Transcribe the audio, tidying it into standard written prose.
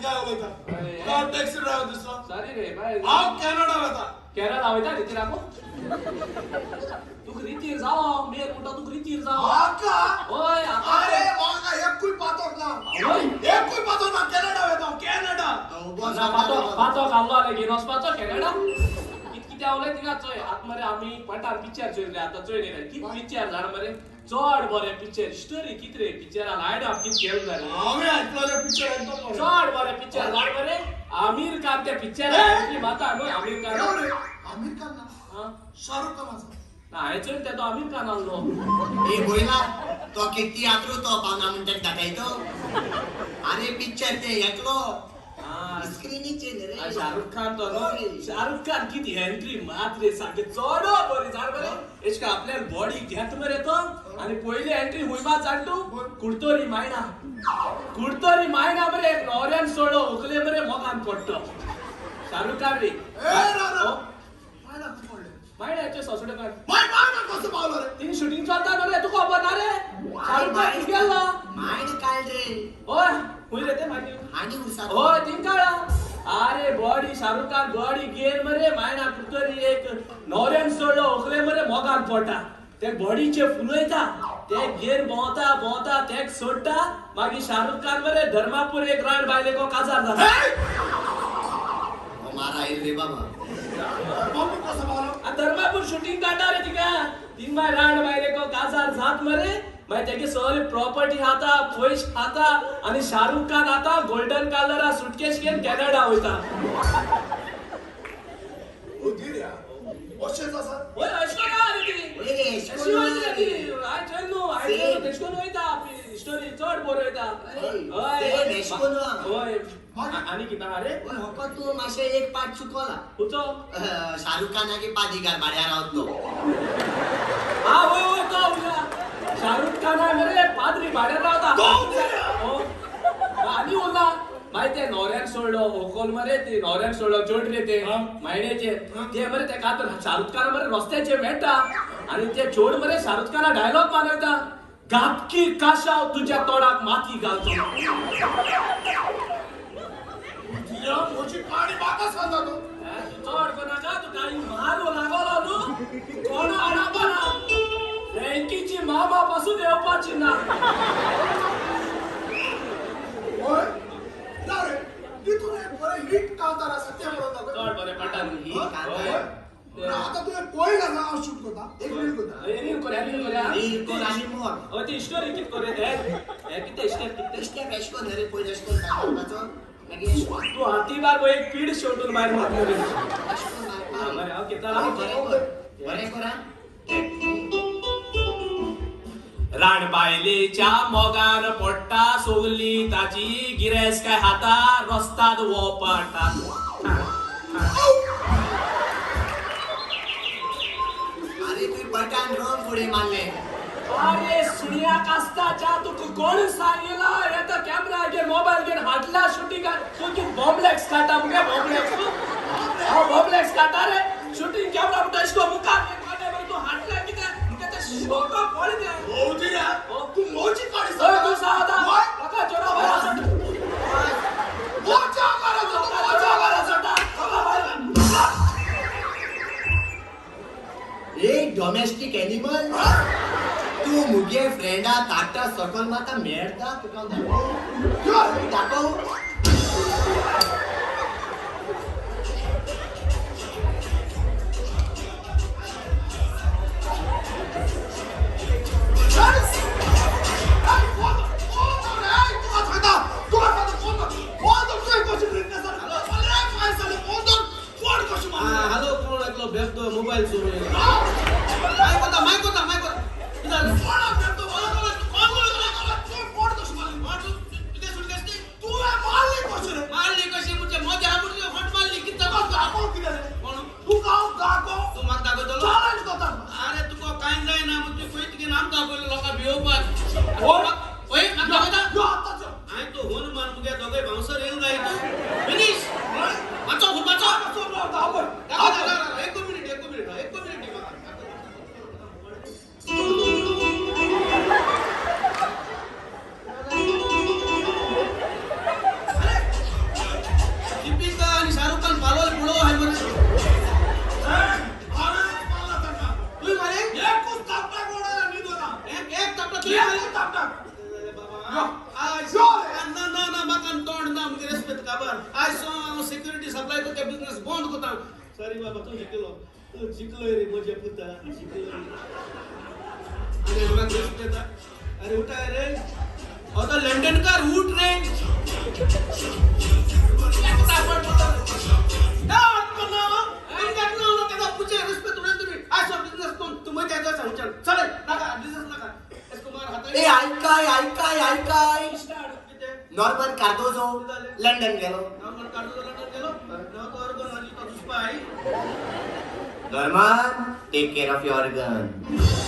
काय उलयता? तुका टॅक्सी ड्रायव्हर दिसलो? सॉरी रे बाय. हांव कॅनडा वता. केरळ वयता रितीर आगो तुका रितीर जावं मेर म्हणटा तुका रितीर जावं. म्हाका? हय. अरे म्हाका एकूय पातोक ना. हय. एकूय पातोक ना. कॅनडा वता हांव, कॅनडा. ना पातो पातो घाल्लो आले घेवन वचपाचो कॅनडा. कित कितें उलय थिंगा चोय आतां मरे आमी पठान पिक्चर चोयले आतां चोय न्ही रे कित पिक्चर जाण मरे चड बरें पिक्चर स्टोरी कित रे पिक्चरा लायट अप कित केल जाय. हांवें आयकलो पिक्चर एकदम बरें. चड बरें पिक्चर जाण मरे आमीर खान त्या पिक्चरा एंट्री मारता न्हू आमीर खान. रे आमीर खान ना. हा. शाहरुख खान आसा. ना हांवें चोयल ते तो आमीर खान आहलो. ए बोयला तो किती आत्रो तो पावना म्हणटा दाखयतो. अरे पिक्चर ते एकलो स्क्रीनीचेर रे. शाहरुख खान तो न्हू शाहरुख खान किती एंट्री मात रे सारके चड बरी जाण मरे एशका आपल्या बॉडी घेत मरे तो आनी पयली एंट्री हुंय मात जाण तूं कुडतोरी मायणा कुडतोरी मायणा मरे एक न्हवऱ्यान सोडलो उखले मरे मोगान पडटो शाहरुख खान रे. ए रा रा. मायना खंय पडले? मायणाचे सोसडे काड माय मायना कसो पावलो रे? तिने शुटींग चलता न्हू रे तुका खबर ना रे शाहरुख खान खंय गेल्लो? मायन काल रे. हय खूंय रे ते मागीर? आनी उरसा. हय थिंग काडा. अरे बॉडी शाहरुख खान बॉडी घेन मरे मायणा कुडतरी एक न्हवऱ्यान सोडलो उखले मरे मोगान पडटा ते बॉडीचे फुलयता ते घेन भोंवता भोंवता तेक सोडटा मागीर शाहरुख खान मरे धर्मापूर एक राण बायलेको काजार जाता. मारा येईल रे बाबा. मम्मी कसो पावलो? आनी धर्मापूर शुटींग काडटा रे तिका थिंग मागीर राण बायलेको काजार जात मरे मागीर तेगे सगळे प्रॉपर्टी खाता पयशे खाता आनी शाहरुख खान आतां गोल्डन कलरा सुटकेस घेवन कॅनडा वयता. उदीर या अशेंच आसा. वय अशें ना रे ती. वय रे, अशी वयता ती. हांवें चोयल न्हू हांवें चोयल न्हू तेश कोन वयता स्टोरी चड बरी वयता. हय, ते एश कोन हय आनी कितें आहा रे? वय होको तूं मातशें एक पार्ट चुकोला. खंयचो? शाहरुख खानागे पादिगार भाड्यार रावत तो. हा वय वय तो उरला शाहरुख खान मरे पाद्री भाड्यार रावता. आनी उरला मागीर ते न्हवऱ्याक सोडलो होकोल मरे ते न्हवऱ्याक सोडलो जोड रे ते मायणेचे ते मरे तेका आतां शाहरुख खान मरे रस्त्याचेर मेळटा आनी ते चोड मरे शाहरुख खाना डायलॉग मारयता घातकी काशाव तुज्या तोंडाक माती घालतो. म्हजी काणी म्हाका सांगता तूं? चड करनाका तुका मारू लागलो न्हू कोणा हाडपा ना फ्रँकीची मामा पासून येवपाची ना. हय ना रे तितून एक बरें हिट कांतार आसा तें म्हणून दाखय. चड बरें पडटा न्हू ही कांतार. आतां तुवें पळयलें ना हांव शूट करता एक रील करता. रील कोया रील कोया रील कोर आनी मोर. हय ती स्टोरी कित कोरे ते हे कितें स्टेप कितें स्टेप एश कोन रे पयलीं एश कोन दाखोवपाचो मागीर एश कोन. तूं हाती बार एक पीड शेवटून भायर मारलो रे. एश कोन मारपा. बरें हांव घेता. बरें कर बरें करा. राणबायलेच्या मोगान पडटा सोगली ताची गिरेस काय हाता रस्ताद वो पडटा. अरे तुवें पठान रोंग फुडें मारलें. अरे सुनिया कास्ताच्या तुका कोण सांगिला हे तर कॅमेरा घेवन मोबायल घेवन हाडला शुटिंगाक तूं कितें बॉम्बलेक्स काडटा मुगे बॉम्बलेक्स तूं हांव बॉम्बलेक्स काडटा रे शुटींग कॅमेरा म्हणटा अशें करून मुखार घेवन काडटा मरे तूं हाडला कितें मुगे तें शोका पळय तें. उदीर तूं म्हजी काणी हय तूं सांग आतां हय म्हाका चेडो भायर आसा. म्हज्या घराचो तूं म्हज्या घराचो. ए डॉमेस्टीक एनिमल तूं मुगे फ्रेंडा ताटा सकल माता मेळटा तुका दाखोव दाखोव. हॅलो कोण एकलो बेबदो मोबायल चोरून माय कोता माय कोता माय कोता. मारली कशी म्हणजे मजा म्हणजे हट मारली किती तूं म्हाका दाखयतलो? अरे तुका कांय जायना म्हणजे खंय तुगे नाम दाखयलो लोकां भियोवपाक. ओय म्हाका दाखयता? हांवें तूं हनुमान मुगे दोगांय बाउंसर येवन जाय तूं फिनीश. मातसो मातसो एक मिनिट एक मिनिट एक मिनिट म्हाका. काबार. आयज सो हांव सिक्युरिटी सप्लाय करता, बिझनेस बंद करता. सॉरी बाबा, तूं जिखलो, तूं जिखलोय रे म्हज्या पुता, जिखलोय. आनी म्हाका रिस्क येता. अरे उठाय रे, हो तो लंडनकार, उठ रे. ए ऐकाय ऐकाय ऐकाय, नॉर्मन कार्दोजो लंडन गेलो. Norman, take care of your gun.